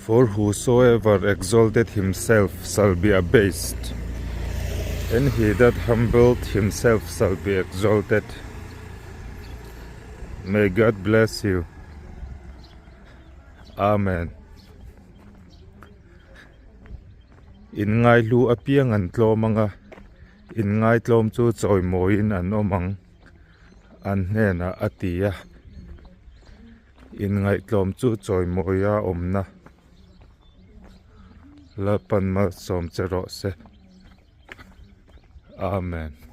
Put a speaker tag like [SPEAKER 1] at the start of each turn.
[SPEAKER 1] For whosoever exalted himself shall be abased, and he that humbled himself shall be exalted. May God bless you. Amen. In ngaihlu apiang an tlawm anga, in ngaitlawm chu chawimawiin an awm ang, an hnenah a ti a. Inngaihtlawm chu chawimawia awmna Lalpan malsawm che rawh se. Amen.